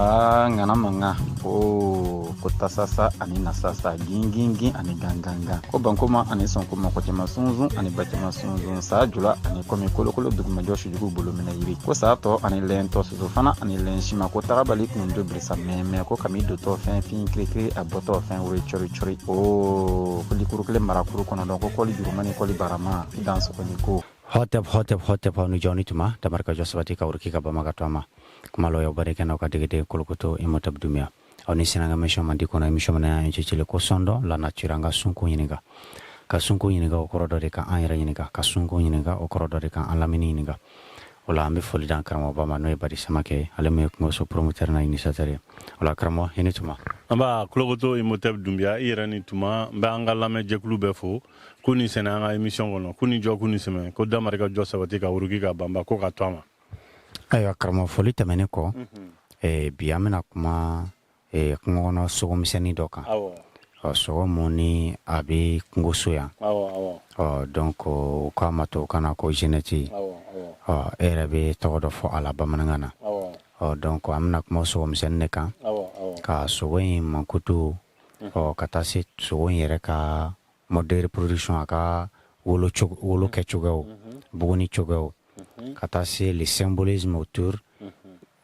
Aa, ŋana mankan o ko tasasa ani nasasa, gingingin ani gangangan, ko bankoma ani sɔnkoma, ko cɛman sunsun ani bacɛman sunsun, saa jula ani kɔmi, kolokolo dugumajɔ, sujugu bolominɛ yiri, ko saa tɔ ani lɛntɔ, soso fana ani lɛnsima, ko tagabali kundo birisa mɛmɛ, ko kami dotɔ fɛn fin kirikiri, a bɔtɔ fɛn wuri cɔri cɔri, o ko likuru kelen marakuru kɔnɔdɔn, ko kɔli juruma ni kɔli barama i dan sɔgɔni ko. Hotep, hotep, hotep, aw ni jɔ ni tuma damarika jɔ sabati ka wuruki ka bama ka to a ma kuma lɔ yaw bari kɛnɛ ka degeden Kolokoto Imotep Dumiya aw ni sinanga émission mandi kɔnɔ, émission mana y'an cɛcɛle ko sondons la nature. An ka sunko ɲininka, ka sunko ɲininka, o kɔrɔ dɔ de ka an yɛrɛ ɲininka, ka sunko ɲininka, o kɔrɔ dɔ de ka an lamini ɲininka. O la an bɛ foli d'an karamɔgɔba ma, n'o ye Badi Samakɛ, ale min ye kungoso promoteur n'a initiateur ye. O la karamɔgɔ, i ni tuma. An b'a Kolokoto Imotep Dunbiya, i yɛrɛ ni tuma. N bɛ an ka lamɛnjɛkulu bɛɛ fo k'u ni sɛnɛ an ka émission kɔnɔ, k'u ni jɔ, k'u ni sɛmɛ, ko damari ka jɔ sabati ka wuruki ka banba, ko ka to a ma. Ayiwa karamɔgɔ, foli tɛmɛnen kɔ, bi an bɛna kuma kungo kɔnɔ sogomisɛnnin dɔ kan. Ɔ, sogo mun ni a bɛ kungoso yan. Ɔ, donc u k'a ma to kana ko genette. Ɔ, e yɛrɛ bɛ tɔgɔ dɔ fɔ a la bamanankan na. Ɔ, donc an bɛna kuma sogomisɛnnin de kan, ka sogo in mankutu, ɔ, ka taa se sogo in yɛrɛ ka mode de reproduction, a ka wolo cogo, wolo kɛcogoyaw, buguni cogoyaw, ka taa se le symbolisme autour,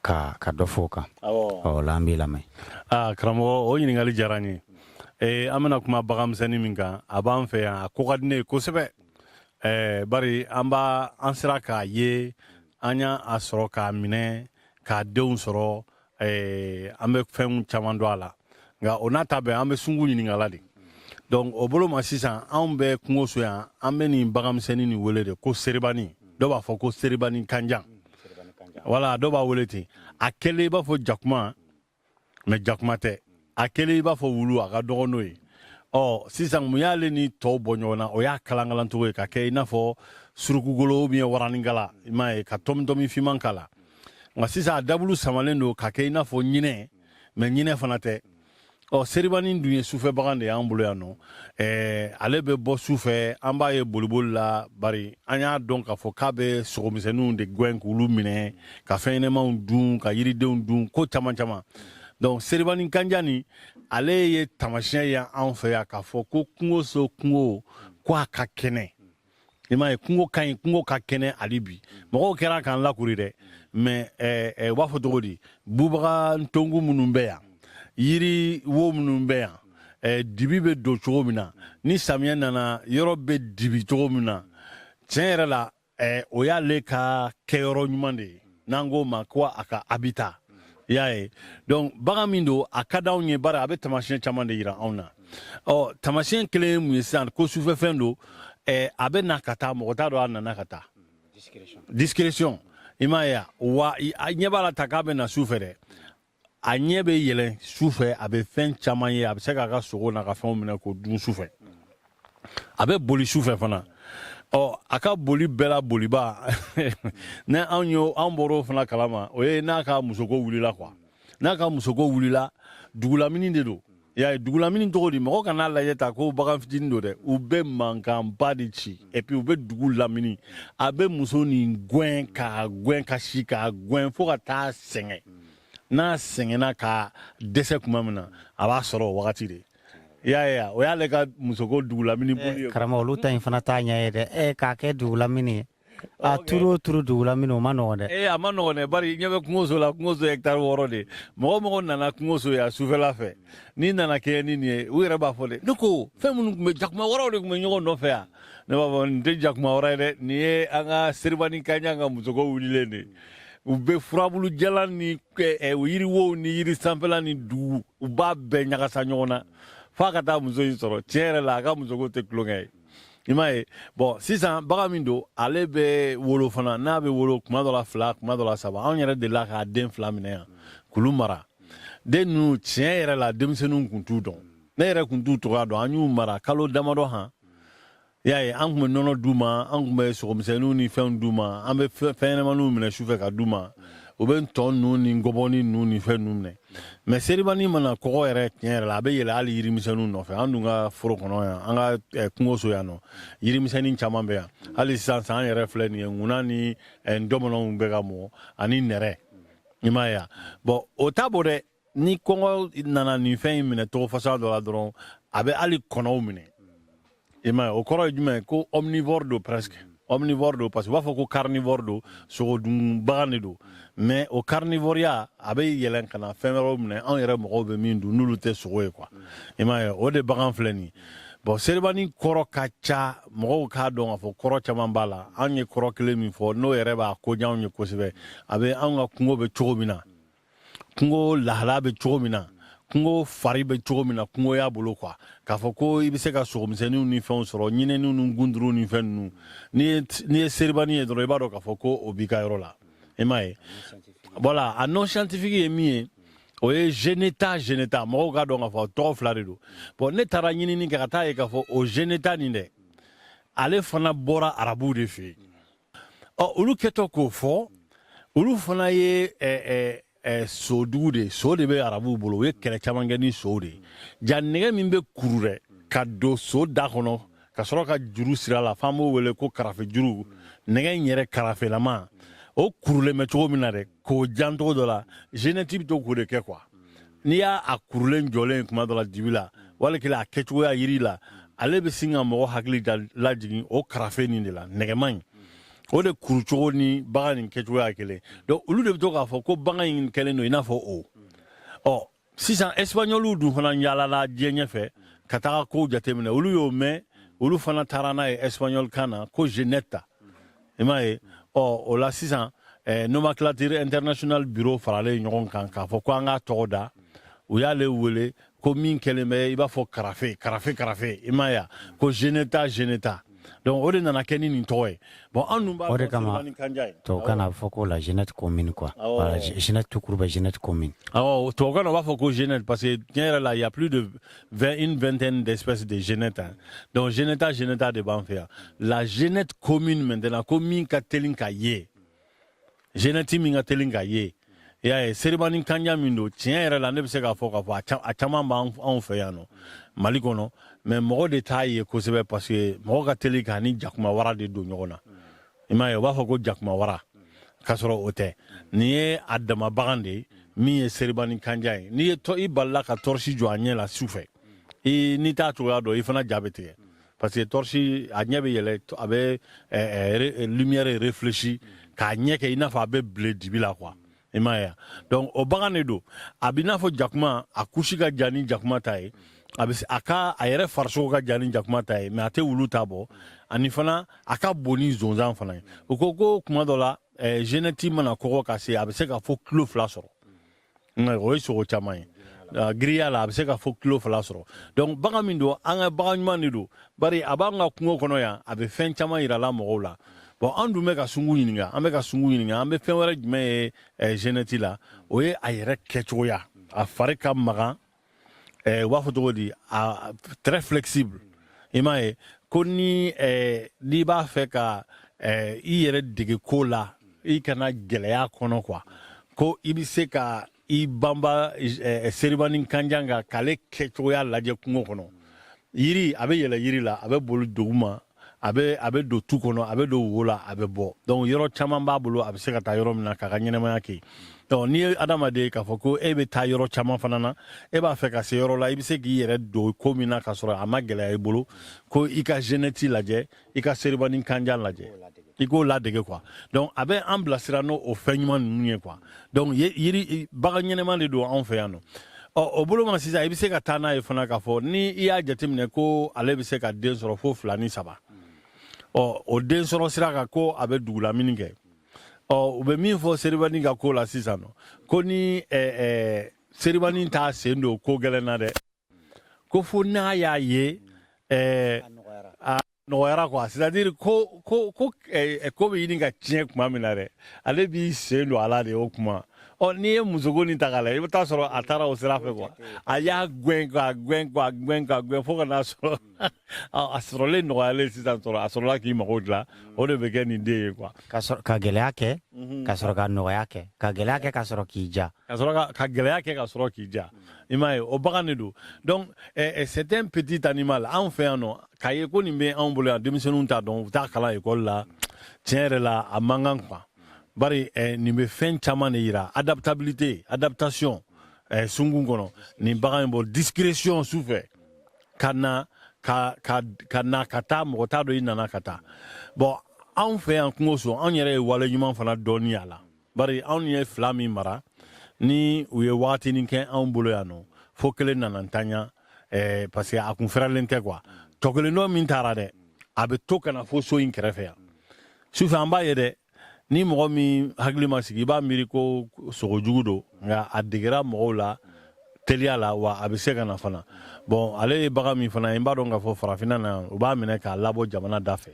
ka dɔ fɔ o kan. Ɔ la, an b'i lamɛn. Aa karamɔgɔ, o ɲininkali diyara n ye. An bɛna kuma baganmisɛnnin min kan, a b'an fɛ yan, a ko ka di ne ye kosɛbɛ. Bari an b'a an sera k'a ye, an y'a a sɔrɔ k'a minɛ k'a denw sɔrɔ. An bɛ fɛnw caman dɔn a la, nka o n'a ta bɛɛ, an bɛ sungu ɲininka la de. Donc o bolo ma sisan, anw bɛ kungoso yan, an bɛ nin baganmisɛnnin nin wele de ko seribani. Dɔw b'a fɔ ko seribani kanjan, wala dɔw b'a wele ten. A kɛlen i b'a fɔ jakuma, mais jakuma tɛ. A kɛlen i b'a fɔ wulu, a ka dɔgɔ n'o ye. Ɔ sisan, mun y'ale ni tɔw bɔ ɲɔgɔn na? O y'a kalankalancogo ye ka kɛ i n'a fɔ surukugolo ou bien waranikala, i m'a ye, ka tɔmi-tɔmi finman k'a la. Nka sisan a dabulu samalen don ka kɛ i n'a fɔ ɲinɛ, mais ɲinɛ fana tɛ. Ɔ, seribani dun ye sufɛ bagan de y'an bolo yan nɔ. Ale bɛ bɔ sufɛ, an b'a ye boliboli la, bari an y'a dɔn k'a fɔ k'a bɛ sogomisɛnninw de gɛn k'olu minɛ, ka fɛn ɲɛnɛmanw dun, ka yiridenw dun, ko caman caman. Donc seribani kanja nin, ale ye tamasiyɛn ye anw fɛ yan k'a fɔ ko kungoso, kungo ko a ka kɛnɛ, i m'a ye, kungo ka ɲi, kungo ka kɛnɛ hali bi. Mɔgɔw kɛra k'an lakuri dɛ, mais u b'a fɔ cogo di, bubaga ntongu minnu bɛ yan, yiri wo minnu bɛ yan, dibi bɛ don cogo min na, ni samiyɛ nana, yɔrɔ bɛ dibi cogo min na, tiɲɛ yɛrɛ la, o y'ale ka kɛyɔrɔ ɲuman de ye, n'an k'o ma ko a ka habitat, i y'a ye. Donc bagan min don, a ka d'anw ye, bari a bɛ tamasiyɛn caman de yira anw na. Ɔ, tamasiyɛn kelen ye mun ye sisan? Ko sufɛfɛn don. A bɛ na ka taa, mɔgɔ t'a dɔn a nana ka taa, discrétion, i m'a ye wa? A ɲɛ b'a la ta k'a bɛ na su fɛ dɛ, a ɲɛ bɛ yɛlɛn su fɛ, a bɛ fɛn caman ye, a bɛ se k'a ka sogo n'a ka fɛnw minɛ k'o dun su fɛ. A bɛ boli su fɛ fana. Ɔ, a ka boli bɛɛ la boliba ni anw y'o, an bɔr'o fana kalama, o ye n'a ka musoko wulila quoi. N'a ka musoko wulila, dugulamini de don, i y'a ye. Dugulamini cogo di? Mɔgɔ kan'a lajɛ ta ko bagan fitinin don dɛ, u bɛ mankanba de ci, et puis u bɛ dugu lamini. A bɛ muso nin gɛn, k'a gɛn ka si, k'a gɛn fo ka taa sɛgɛn. N'a sɛgɛnna ka dɛsɛ tuma min na, a b'a sɔrɔ o wagati de, i y'a ye. O y'ale ka musoko dugulamini boli ye. Karamɔgɔ, olu ta in fana t'a ɲɛ ye dɛ. K'a kɛ dugulamini ye, a turu o turu dugulamini, o ma nɔgɔn dɛ. Ee, a ma nɔgɔn dɛ, bari ɲɛ bɛ kungoso la, kungoso hectare 6 de. Mɔgɔ mɔgɔ nana kungoso yan sufɛla fɛ, n'i nana kɛ ni nin ye, u yɛrɛ b'a fɔ de, ne ko fɛn minnu tun bɛ, jakuma wɛrɛw de tun bɛ ɲɔgɔn nɔfɛ yan. Ne b'a fɔ nin tɛ jakuma wɛrɛ ye dɛ, nin ye an ka seribani kanjan ka musoko wulilen de. U bɛ furabulu jalan ni yiriwow ni yiri sanfɛla ni dugu, u b'a bɛɛ ɲagasa ɲɔgɔn na f'a ka taa muso in sɔrɔ. Tiɲɛ yɛrɛ la, a ka musoko tɛ tulonkɛ ye, i m'a ye. Bon, sisan bagan min don, ale bɛ wolo fana. N'a bɛ wolo, kuma dɔ la fila, kuma dɔ la saba. Anw yɛrɛ delila k'a den fila minɛ yan k'olu mara. Den ninnu, tiɲɛ yɛrɛ la, denmisɛnninw kun t'u dɔn, ne yɛrɛ kun t'u tɔgɔ dɔn. An y'u mara kalo damadɔ han, i y'a ye. An tun bɛ nɔnɔ d'u ma, an tun bɛ sogomisɛnninw ni fɛnw d'u ma, an bɛ fɛn ɲɛnamaninw minɛ sufɛ ka d'u ma. U bɛ ntɔn ninnu ni ngɔbɔni ninnu ni fɛn ninnu minɛ. Mais seribani mana kɔgɔ yɛrɛ, tiɲɛ yɛrɛ la, a bɛ yɛlɛ hali yirimisɛnninw nɔfɛ. An dun ka foro kɔnɔ yan, an ka kungoso yan nɔ, yirimisɛnnin caman bɛ yan. Hali sisan, san yɛrɛ filɛ nin ye, ŋuna ni ntɔmɔnɔw bɛ ka mɔ ani nɛrɛ. I m'a ye wa? Bon, o t'a bɔ dɛ. Ni kɔngɔ nana nin fɛn in minɛ cogo fasa dɔ la dɔrɔn, a bɛ hali kɔnɔw minɛ. I m'a ye, o kɔrɔ ye jumɛn ye? Ko omnivore don, presque omnivore don, parce que u b'a fɔ ko carnivore don, sogodun bagan de don. Mais o carnivoreya, a bɛ yɛlɛn ka na fɛn wɛrɛw minɛ, anw yɛrɛ mɔgɔw bɛ min dun, n'olu tɛ sogo ye quoi. I m'a ye, o de bagan filɛ nin ye. Bon, seribani kɔrɔ ka ca, mɔgɔw k'a dɔn k'a fɔ kɔrɔ caman b'a la. An ye kɔrɔ kelen min fɔ, n'o yɛrɛ b'a ko diya anw ye kosɛbɛ, a bɛ anw ka kungo bɛ cogo min na, kungo lahala bɛ cogo min na, kungo fari bɛ cogo min na, kungo y'a bolo quoi. K'a fɔ ko i bɛ se ka sogomisɛnninw ni fɛnw sɔrɔ, ɲinɛniw ni gunduru ni fɛn ninnu, n'i ye seribani ye dɔrɔn, i b'a dɔn k'a fɔ ko o b'i ka yɔrɔ la. I m'a ye? Voilà, a nom scientifique ye min ye, o ye Genetta genetta. Mɔgɔw k'a dɔn k'a fɔ tɔgɔ fila de don. Bon, ne taara ɲinini kɛ ka taa ye k'a fɔ o genetta nin dɛ, ale fana bɔra arabuw de fɛ yen. Ɔ, olu kɛtɔ k'o fɔ, olu fana ye sodugu de, so de bɛ arabuw bolo. U ye kɛlɛ caman kɛ ni sow de ye. Ja nɛgɛ min bɛ kuru dɛ ka don so da kɔnɔ ka sɔrɔ ka juru siri a la, f'an b'o wele ko karafe juru, nɛgɛ in yɛrɛ karafelama, o kurulen bɛ cogo min na dɛ, k'o jan cogo dɔ la, genette bɛ to k'o de kɛ quoi. N'i y'a a kurulen jɔlen kuma dɔ la dibi la, wali kelen a kɛcogoya yiri la, ale bɛ sin ka mɔgɔ hakili lajigin o karafe nin de la, nɛgɛma in, o de kurucogo ni bagan nin kɛcogoya kelen. Donc olu de bɛ to k'a fɔ ko bagan in kɛlen don i n'a fɔ o. Ɔ, sisan espagnoliw dun fana yaalala diɲɛ ɲɛfɛ ka taga kow jateminɛ. Olu y'o mɛn, olu fana taara n'a ye espagnol kan na ko genetta. I m'a ye? Ɔ, o la sisan nomenclature international bureau faralen ɲɔgɔn kan k'a fɔ ko an k'a tɔgɔ da. U y'ale wele ko min kɛlen bɛ i b'a fɔ karafe, karafe, karafe. I m'a ye, ko genetta genetta. Donc o de nana kɛ ni nin tɔgɔ ye. Bon, an dun b'a O de kama tubabukan na a bɛ fɔ ko la genette commune quoi. Voilà, genette tout court bɛ genette commune. Awɔ, tubabukan na u b'a fɔ ko genette, parce que tiɲɛ yɛrɛ la, il y a plus de 20, une vingtaine d'espèces de genette, hein. Donc genetta genetta de b'an fɛ yan. La genette commune maintenant, ko min ka teli ka ye, genette min ka teli ka ye, i y'a ye, seribani kanja min don, tiɲɛ yɛrɛ la, ne bɛ se k'a fɔ a caman b'anw fɛ yan nɔ Mali kɔnɔ, mais mɔgɔ de t'a ye kosɛbɛ, parce que mɔgɔ ka teli k'a ni jakuma wara de don ɲɔgɔn na. I m'a ye, u b'a fɔ ko jakuma wara, k'a sɔrɔ o tɛ. Nin ye a dama bagan de ye min ye seribani kanja ye. N'i ye i balila ka torche jɔ a ɲɛ la su fɛ, i n'i t'a cogoya dɔn, i fana ja bɛ tigɛ, parce que torche a ɲɛ bɛ yɛlɛ, a bɛ lumière réfléchi k'a ɲɛ kɛ i n'a fɔ a bɛ bilen dibi la quoi. I m'a ye? Donc o bagan de don. A bɛ i n'a fɔ jakuma, a kusi ka jan ni jakuma ta ye, a bɛ a ka a yɛrɛ farisogo ka jan ni jakuma ta ye, mais a tɛ wulu ta bɔ. Ani fana a ka bon ni zonzan fana ye. U ko ko kuma dɔ la, genette mana kɔgɔ ka se, a bɛ se ka fɔ kilo 2 sɔrɔ. O ye sogo caman ye. Giriya la, a bɛ se ka fɔ kilo 2 sɔrɔ. Donc bagan min don, an ka bagan ɲuman de don, bari a b'an ka kungo kɔnɔ yan, a bɛ fɛn caman yira la mɔgɔw la. Bon, an dun bɛ ka sungu ɲininka, an bɛ ka sungu ɲininka, an bɛ fɛn wɛrɛ jumɛn ye genette la? O ye a yɛrɛ kɛcogoya, a fari ka magan, u b'a fɔ cogo di, a très flexible. I m'a ye, ko ni n'i b'a fɛ ka i yɛrɛ dege ko la, i kana gɛlɛya kɔnɔ quoi, ko i bɛ se ka i banba seribani kanjan kan k'ale kɛcogoya lajɛ kungo kɔnɔ. Yiri, a bɛ yɛlɛ yiri la, a bɛ boli duguma, a bɛ don tu kɔnɔ, a bɛ don wo la, a bɛ bɔ. Donc yɔrɔ caman b'a bolo, a bɛ se ka taa yɔrɔ min na k'a ka ɲɛnamaya kɛ. Donc n'i ye adamaden k'a fɔ ko e bɛ taa yɔrɔ caman fana na, e b'a fɛ ka se yɔrɔ la, i bɛ se k'i yɛrɛ don ko min na k'a sɔrɔ a ma gɛlɛya i bolo, ko i ka genette lajɛ, i ka seribani kanjan lajɛ, i k'o ladege quoi. Donc a bɛ an bilasira n'o o fɛn ɲuman ninnu ye quoi. Donc yiri bagan ɲɛnɛman de don anw fɛ yan nɔ. Ɔ, o bolo ma sisan, i bɛ se ka taa n'a ye fana k'a fɔ ni i y'a jateminɛ ko ale bɛ se ka den sɔrɔ fo fila ni saba. Ɔ, o den sɔrɔ sira kan, ko a bɛ dugulamini kɛ. Ɔ, u bɛ min fɔ seribani ka ko la sisan nɔ, ko ni seribani t'a sen don ko gɛlɛn na dɛ, ko fo n'a y'a ye a nɔgɔyara quoi, c'est à dire ko bɛ ɲini ka tiɲɛ tuma min na dɛ, ale b'i sen don a la de o kuma. Ɔ, n'i ye musoko nin ta k'a lajɛ, i bɛ taa sɔrɔ a taara o sira fɛ quoi. A y'a gɛn k'a gɛn k'a gɛn k'a gɛn fo ka n'a sɔrɔ a sɔrɔlen nɔgɔyalen sisan sɔrɔ, a sɔrɔla k'i mago dilan, o de bɛ kɛ nin den ye quoi. Ka sɔrɔ ka gɛlɛya kɛ, ka sɔrɔ ka nɔgɔya kɛ, ka gɛlɛya kɛ ka sɔrɔ k'i ja. Ka sɔrɔ ka gɛlɛya kɛ ka sɔrɔ k'i ja. I m'a ye, o bagan de don. Donc c'est un petit animal anw fɛ yan nɔ. K'a ye ko nin bɛ anw bolo yan, denmisɛnninw t'a dɔn, u t'a kalan ekɔli la. Tiɲɛ yɛrɛ la, a man kan quoi. Bari nin bɛ fɛn caman de yira, adaptabilité, adaptation sunkun kɔnɔ. Nin bagan in bɔ discrétion su fɛ ka na ka na ka taa, mɔgɔ t'a dɔn i nana ka taa. Bon, anw fɛ yan kungo so, anw yɛrɛ ye wale ɲuman fana dɔɔni a la, bari anw ye fila min mara ni u ye wagatinin kɛ anw bolo yan nɔ, fo kelen nana ntanya, parce que a kun fɛrɛlen tɛ quoi. Tɔ kelen dɔ min taara dɛ, a bɛ to ka na fo so in kɛrɛfɛ yan sufɛ. An b'a ye dɛ, ni mɔgɔ min hakili ma sigi, i b'a miiri ko sogojugu don, nka a degera mɔgɔw la teliya la, wa a bɛ se ka na fana. Bon, ale ye bagan min fana ye, n b'a dɔn k'a fɔ farafinna na, u b'a minɛ k'a labɔ jamana da fɛ,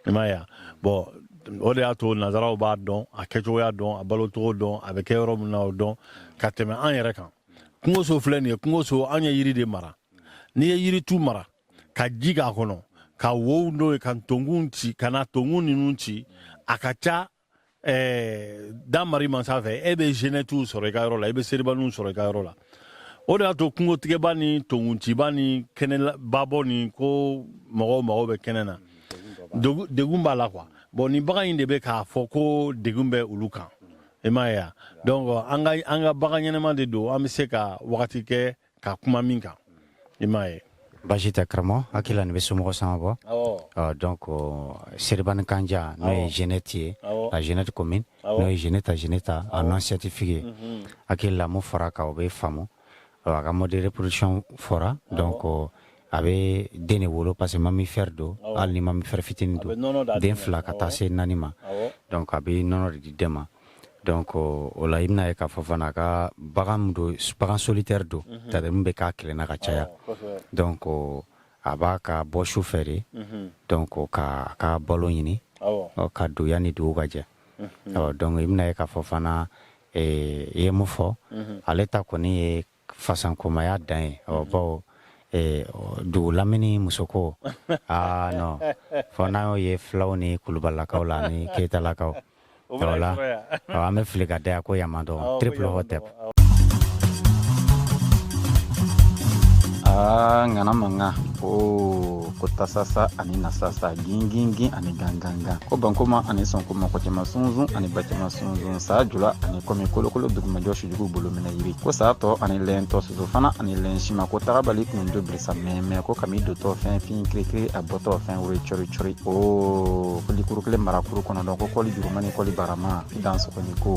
i m'a ye. Bon, o de y'a to nanzaraw b'a dɔn, a kɛcogoya dɔn, a balocogo dɔn, a bɛ kɛ yɔrɔ min na o dɔn ka tɛmɛ an yɛrɛ kan. Kungoso filɛ nin ye, kungoso, an ye yiri de mara. N'i ye yiritu mara ka ji k'a kɔnɔ, ka wow n'o ye, ka tonkun ci, ka na tonkun ninnu ci, a ka ca da mari mansa fɛ, e bɛ genɛtiw sɔrɔ i ka yɔrɔ la, i bɛ seribaniw sɔrɔ i ka yɔrɔ la. O de y'a to kungotigɛba ni tonkunciba ni kɛnɛbabɔ ni ko mɔgɔw mago bɛ kɛnɛ na, degun b'a la quoi. Bon, nin bagan in de bɛ k'a fɔ ko degun bɛ olu kan, i m'a ye wa. Donc an ka bagan ɲɛnɛma de don, an bɛ se ka wagati kɛ ka kuma min kan, i m'a ye. Baasi tɛ karamɔgɔ, hakili la nin bɛ somɔgɔ sama bɔ. Donc seribani kanja, n'o ye genette ye, la genette commune, n'o ye Genetta genetta a nom scientifique ye. Hakili la mun fɔra kan, o bɛ faamu. A ka mode de reproduction fɔra, donc a bɛ den de wolo parce que mammifère don, hali ni mammifère fitinin don, den 2 ka taa se 4 ma. Donc a bɛ nɔnɔ de di den ma. Donc o la, i bɛna ye k'a fɔ fana, a ka bagan min don, bagan solitaire don, c'est à dire min bɛ k'a kelen na ka caya. Donc a b'a ka bɔ su fɛ de, donc ka a ka balo ɲini ka don yanni dugu ka jɛ. Donc i bɛna ye k'a fɔ fana, i ye mun fɔ, ale ta kɔni ye fasankomaya dan ye, bawo dugu lamini musoko, aa non, fɔ n'an y'o ye filaw ni kulubalilakaw la ani keyitalakaw o la, an bɛ fili ka da ko yama dɔn triple hotep. Aa, ŋana mankan ko tasasa ani nasasa, gingingin ani gangangan, ko bankoma ani sɔnkoma, kɔcɛma sunsun ani bacɛma sunsun, saa jula ani kɔmi kolokolo dugumajɔ sujugu bolo minɛ yiri, ko saa tɔ ani lɛntɔ soso fana ani lɛn sima, ko tagabali kunjo birisa mɛmɛ, ko kami dotɔ fɛn fin kirikiri, a bɔtɔ fɛn wuri cori cori, o ko likuru kelen marakuru kɔnɔdɔn, ko kɔli juruma ni kɔli barama, i dan sɔgɔni ko.